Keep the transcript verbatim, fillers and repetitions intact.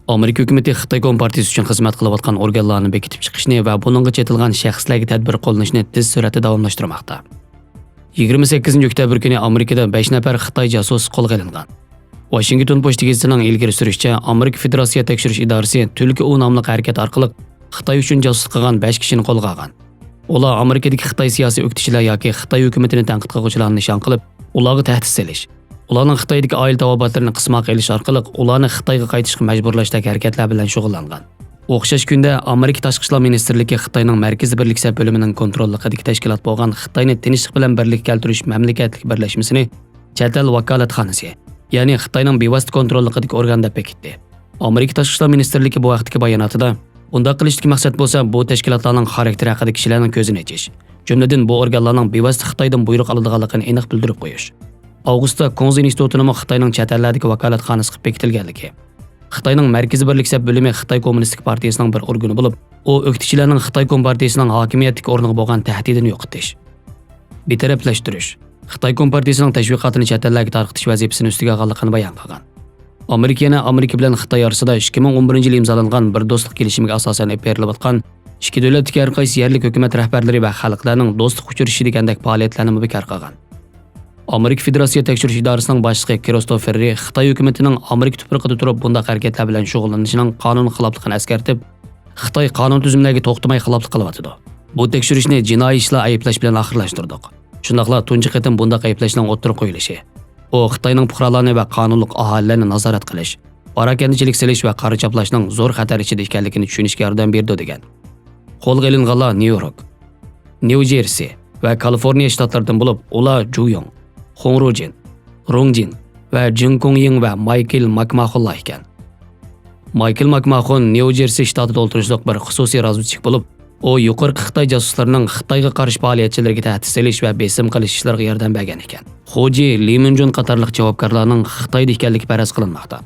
ئامېرىكا ھۆكۈمىتى خىتاي كومپارتىيىسى ئۈچۈن خىزمەت قىلىۋاتقان ئورگانلارنى بېكىتىپ چىقىشنى ۋە بۇنىڭغا چېتىلغان شەخسلەرگە تەدبىر قوللىنىشنى تېز سۈرئەتتە داۋاملاشتۇرماقتا. يىگىرمە سەككىزىنچى ئۆكتەبىر كۈنى ئامېرىكىدا بەش نەپەر خىتاي جاسۇسى قولغا ئېلىنغان. ۋاشىنگتون پوچتا گېزىتىنىڭ ئىلگىرى سۈرۈشىچە، ئامېرىكا فېدېراتسىيە تەكشۈرۈش ئىدارىسى تۈلكە ئۇ ناملىق ھەرىكەت ئارقىلىق خىتاي ئۈچۈن جاسۇسلۇق قىلغان بەش كىشىنى قولغا ئالغان. ئۇلار ئامېرىكىدىكى خىتاي سىياسىي ئۆكتىچىلەر ياكى خىتاي ھۆكۈمىتىنى تەنقىد قىلغۇچىلارنى نىشان قىلىپ، ئۇلارغا تەھدىت سېلىش، ئۇلارنىڭ خىتايدىكى ئائىلە تاۋابىئاتلىرىنى قىسماققا ئېلىش ئارقىلىق ئۇلارنى خىتايغا قايتىشقا مەجبۇرلاشتەك ھەرىكەتلەر بىلەن شۇغۇللانغان. ئوخشاش كۈندە ئامېرىكا تاشقى ئىشلار مىنىستىرلىكى خىتاينىڭ مەركىزىي بىرلىكسە بۆلۈمىنىڭ كونتروللۇقىدىكى تەشكىلات بولغان خىتاينى تىنچلىق بىلەن بىرلىككە كەلتۈرۈش مەملىكەتلىك بىرلەشمىسىنى چەت ئەل ۋاكالەتخانىسى، يەنى خىتاينىڭ بىۋاسىتە كونتروللۇقىدىكى ئورگان دەپ بېكىتتى. ئامېرىكا تاشقى ئىشلار مىنىستىرلىكى بۇ ھەقتىكى باياناتىدا، بۇنداق قىلىشتىكى مەقسەت بولسا، بۇ تەشكىلاتلارنىڭ خاراكتېرى ھەققىدىكى كىشىلەرنىڭ كۆزىنى ئېچىش، جۈملىدىن بۇ ئورگانلارنىڭ بىۋاسىتە خىتايدىن بۇيرۇق ئالىدىغانلىقىنى ئېنىق بىلدۈرۈپ قويۇش. ئاۋغۇستتا كۇڭزى ئىنستىتۇتىنىمۇ خىتاينىڭ چەت ئەللەردىكى ۋاكالەتخانىسى قىلىپ بېكىتىلگەنلىكى، خىتاينىڭ مەركىزىي بىرلىكسە بۆلۈمى خىتاي كوممۇنىستىك پارتىيىسىنىڭ بىر ئورگىنى بولۇپ، ئۇ ئۆكتىچىلەرنىڭ خىتاي كومپارتىيىسىنىڭ ھاكىمىيەتتىكى ئورنىغا بولغان تەھدىتىنى يوقىتىش. بىتەرەپلەشتۈرۈش. خىتاي كومپارتىيىسىنىڭ تەشۋىقاتىنى چەت ئەللەرگە تارقىتىش ۋەزىپىسىنى ئۈستىگە ئالغانلىقىنى بايان قىلغان. ئامېرىكا يەنە ئامېرىكا بىلەن خىتاي ئارىسىدا ئىككى مىڭ ئون بىرىنچى يىلى ئىمزالانغان بىر دوستلۇق كېلىشىمىگە ئاساسەن ئېلىپ بېرىلىۋاتقان ئىككى دۆلەتتىكى ھەر قايسى يەرلىك ھۆكۈمەت رەھبەرلىرى ۋە خەلقلەرنىڭ دوستلۇق ئۇچرىشىشى دېگەندەك پائالىيەتلەرنىمۇ بىكار قىلغان. ئامېرىكا فېدېراتسىيە تەكشۈرۈش ئىدارىسىنىڭ باشلىقى كىرىستوفېر رى خىتاي ھۆكۈمىتىنىڭ ئامېرىكا تۇپرىقىدا تۇرۇپ بۇنداق ھەرىكەتلەر بىلەن شۇغۇللىنىشىنىڭ قانۇن خىلاپلىقىنى ئەسكەرتىپ، خىتاي قانۇن تۈزۈملەرگە توختىماي خىلاپلىق قىلىۋاتىدۇ. بۇ تەكشۈرۈشنى جىنايى ئىشلار ئەيىبلەش بىلەن ئاخىرلاشتۇردۇق. شۇنداقلا تۇنجى قېتىم بۇنداق ئەيىبلەشنىڭ ئوتتۇرىغا قويۇلۇشى، ئۇ خىتاينىڭ پۇقرالارنى ۋە قانۇنلۇق ئاھالىلەرنى نازارەت قىلىش، پاراكەندىچىلىك سېلىش ۋە قارا چاپلاشنىڭ زور خەتەر ئىچىدە ئىكەنلىكىنى چۈشىنىشكە ياردەم بېرىدۇ، دېگەن. قولغا ئېلىنغانلار نيۇ يورك، نيۇ جېرسى ۋە كالىفورنىيە شتاتلىرىدىن بولۇپ، ئۇلار جۇيۇڭ، خۇڭرۇجىن، رۇڭجىن ۋە جىڭكۇڭيىڭ ۋە مايكل ماكماخونلار ئىكەن. مايكل ماكماخون نيۇ جېرسى شتاتىدا ئولتۇرۇشلۇق بىر خۇسۇسىي رازۋېدچىك بولۇپ، ئۇ يۇقىرىقى خىتاي جاسۇسلىرىنىڭ خىتايغا قارشى پائالىيەتچىلىرىگە تەھدىت سېلىش ۋە بېسىم قىلىش ئىشلىرىغا ياردەم بەرگەن ئىكەن. خوجى، لى مىنجۇن قاتارلىق جاۋابكارلارنىڭ خىتايدا ئىكەنلىكى پەرەز قىلىنماقتا.